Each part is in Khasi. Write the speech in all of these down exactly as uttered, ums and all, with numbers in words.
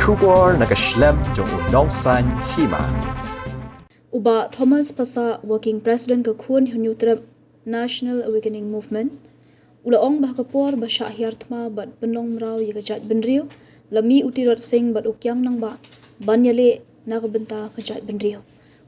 Khubor na ka shlem jong u Nongsaiñ Hima. U Bah Thomas Passah, Working President ka Khun Hynñiewtrep National Awakening Movement, u la ong ba ha ka por ba shah hiar thma bad pynlong mraw ïa ka jaitbynriew, la mih u Tirot Sing bad u Kiang Nangbah ban ïaleh na ka bynta ka jaitbynriew.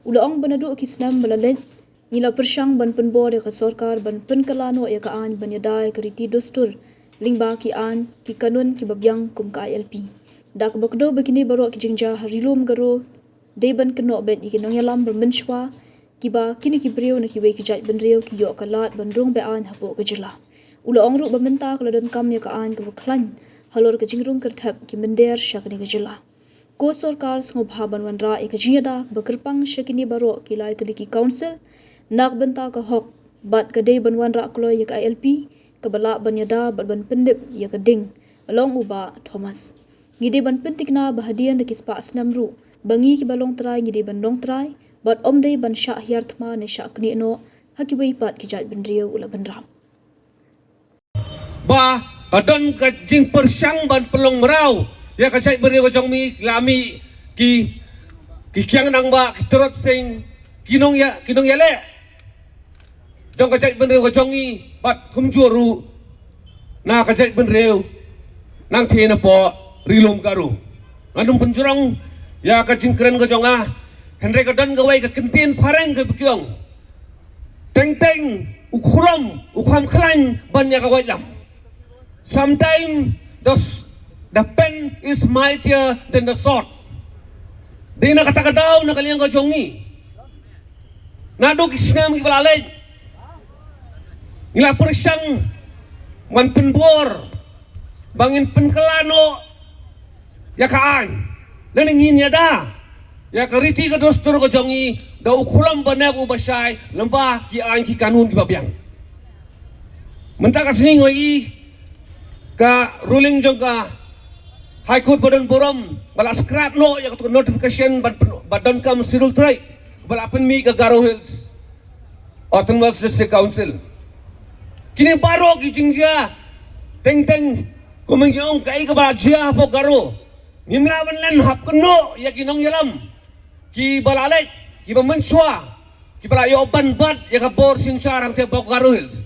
U la ong ba naduh ki snem ba la leit, ngi la pyrshang ban pynbor ïa ka sorkar ban pynkylla noh ïa ka aiñ ban ïada ïa ka riti dustur lyngba ki aiñ ki kanun kiba biang kum ka I L P. Da kaba kdew ba kine baroh ki jingjia ha Ri Lum Garo dei ban kynnoh beit ïa ki nongïalam ba mynshuwa, kiba kine ki briew na kiwei ki jaitbynriew ki ïoh ka lad ban rung beaiñ hapoh ka jylla. U la ong ruh ba mynta ka la donkam ïa ka aiñ kaba khlaiñ halor ka jingrung kyrthep ki mynder sha kane ka jylla. Ko sorkar, sngewbha ban wanrah ïa ka jingïada ba kyrpang sha kine baroh ki lai tylli ki council na ka bynta ka hok, bad ka dei ban wanrah kloi ïa ka I L P kaba lah ban ïada bad ban pyndep ïa ka ding, la ong u Bah Thomas. Ngi dei ban pynthikna ba hadien da ki spah snem ruh, ba ngi kiba long trai ngi dei ban long trai, bad ym dei ban shah hiar thma ne shah knieh noh ha kiwei pat ki jaitbynriew, u la bynrap. Ba ka don ka jingpyrshang ban pynlong mraw ïa ka jaitbynriew ka jong ngi, la mih ki, ki Kiang Nangbah, ki Tirot Sing, ki nongïa, ki nongïaleh jong ka jaitbynriew ka jong ngi, bad kumjuh ruh na ka jaitbynriew nangtei napoh Ri Lum Garo. Ngan ym pynjrong ïa ka jingkren ka jong nga, hynrei ka don kawei ka kyntien phareng kaba ki ong: Teng teng u khlem, u kham khlaiñ ban ïa ka waitlam. Sometimes the s-, the pen is mightier than the sword. Dei na kata ka daw, na ka liang ka jong ngi, naduh ki snem kiba la leit, ngi la pyrshang ban pynbor ba ngin pynkylla noh ïa ka aiñ, lane ngin ïada ïa ka riti ka dustur ka jong ngi da u khlem ba nep u ba shai, lyngba ki aiñ ki kanun kiba biang. Mynta ka sngi nga ïohi ka ruling jong ka High Court ba don burom ba la scrap noh ïa ka notification ban pyn-, ba donkam Scheduled Tribe ba la pynmih ka Garo Hills Autonomous District Council. Kine baroh ki jingjia, teng teng kumba ngi ong, kaei kaba la jia hapoh Garo, ngim lah ban len hap kynnoh ïa ki nongïalam kiba la leit, kiba mynshuwa, kiba la ïoh ban bat ïa ka bor synshar hangtei hapoh Garo Hills.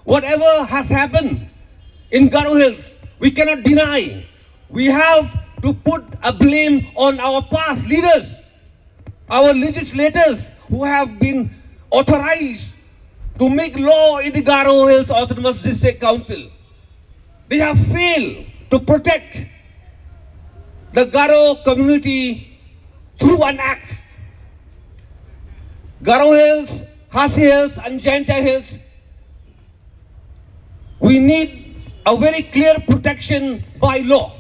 Whatever has happened in Garo Hills, we cannot deny. We have to put a blame on our past leaders, our legislators who have been authorized to make law in the Garo Hills Autonomous District Council. They have failed to protect the Garo community through an act. Garo Hills, Khasi Hills, and Jaintia Hills, we need a very clear protection by law.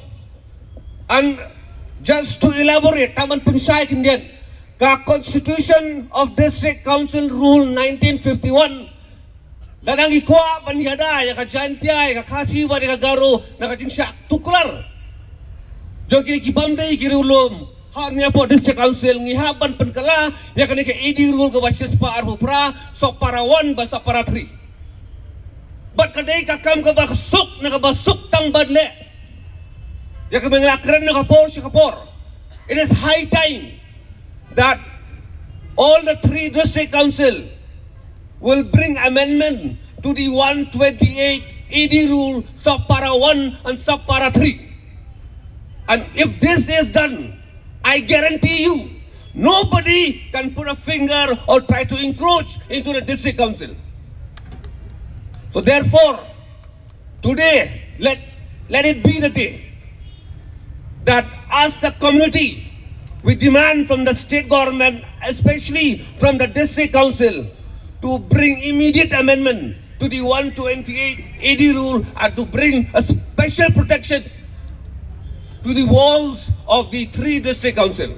And just to elaborate, tang ban pynshai khyndiat, ka Constitution of District Council Rule nineteen fifty-one, lada ngi kwah ban ïada ïa ka Jaintia, ïa ka Khasi bad ïa ka Garo na ka jingshah tuklar jong ki, ki bym dei ki riewlum hangne hapoh District Council, ngi hap ban pynkylla ïa kane ka A D Rule kaba shispah arphew phra, Sub Para One bad Sub Para Three. Bad ka dei ka kam kaba suk, na kaba suk tang ban leh. Ïa kaba nga la kren na ka por sha ka por, it is high time that all the three district council will bring amendment to the one twenty-eight A D rule, sub para one and sub para three. And if this is done, I guarantee you, nobody can put a finger or try to encroach into the district council. So therefore, today, let, let it be the day that as a community, we demand from the state government, especially from the district council, to bring immediate amendment to the one twenty-eight A D rule and to bring a special protection to the walls of the three district council.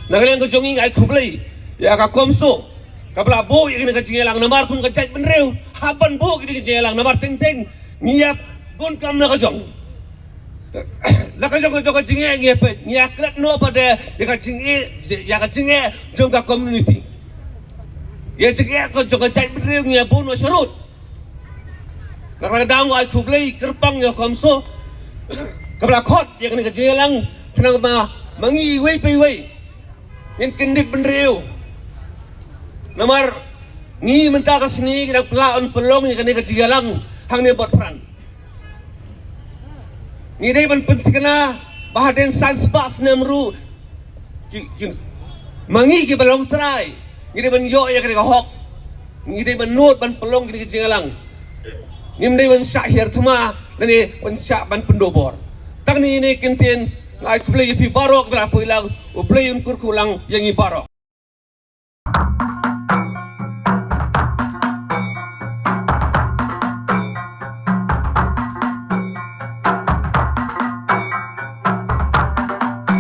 Na ka liang ka jong ngi, ai khublei ïa ka CoMSO kaba la buh ïa kane ka jingïalang, namar kum ka jaitbynriew hap ban buh ïa kane ka jingïalang, namar teng teng ngi ïa bun kam na ka jong, la ka jong ka jong ka jingeh ngi ïa peit, ngi ïa klet noh pat ïa ka jingeh, ïa ka jingeh jong ka community, ïa jingeh ka jong ka jaitbynriew ngi ïa bun noh sharud. Na ka daw ai khublei kyrpang ïa ka CoMSO kaba la khot ïa kane ka jingïalang Khnang ba ma ngi iwei pa iwei ngin kyndit bynriew. Namar ngi mynta ka sngi ngi dang pynlah ban pynlong ïa kane ka jingïalang hangne bad pran. Ngi dei ban pynthikna ba hadien san spah snem ruh ki, ki, ma ngi kiba long trai ngi dei ban ïoh ïa kane ka hok. Ngi dei ban nud ban pynlong kine ki jingïalang. Ngim dei ban shah hiar thma lane ban shah ban pynduh bor. Tang ine i kyntien, nga ai khublei ïa phi baroh kiba la poi lang, U Blei un kyrkhu lang ïa ngi baroh.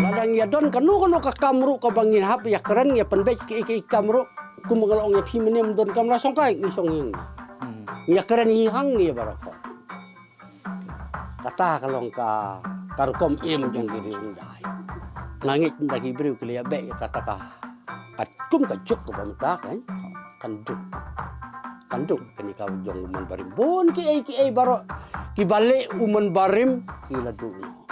Lada ngi ïa don kano kano ka kam ruh kaba ngin hap ïa kren ïa pynbeit kiei kiei kam ruh, kum nga la ong ïa phi mynne, ym don kam la shong kai, ngi shong ïing. Hmm. Ngi ïa kren ïing hang ngi baroh. Kata ka long ka, ka rukom im jong ki riew Indai. Nga ngeit ynda ki briew ki la ïa beh ïa kata ka, ka kum ka juk kaba mynta kan, kan duk. Kan duk kane ka jong u Mon Barim. Bun kiei kiei baroh kiba leh u Mon Barim ki la duh noh.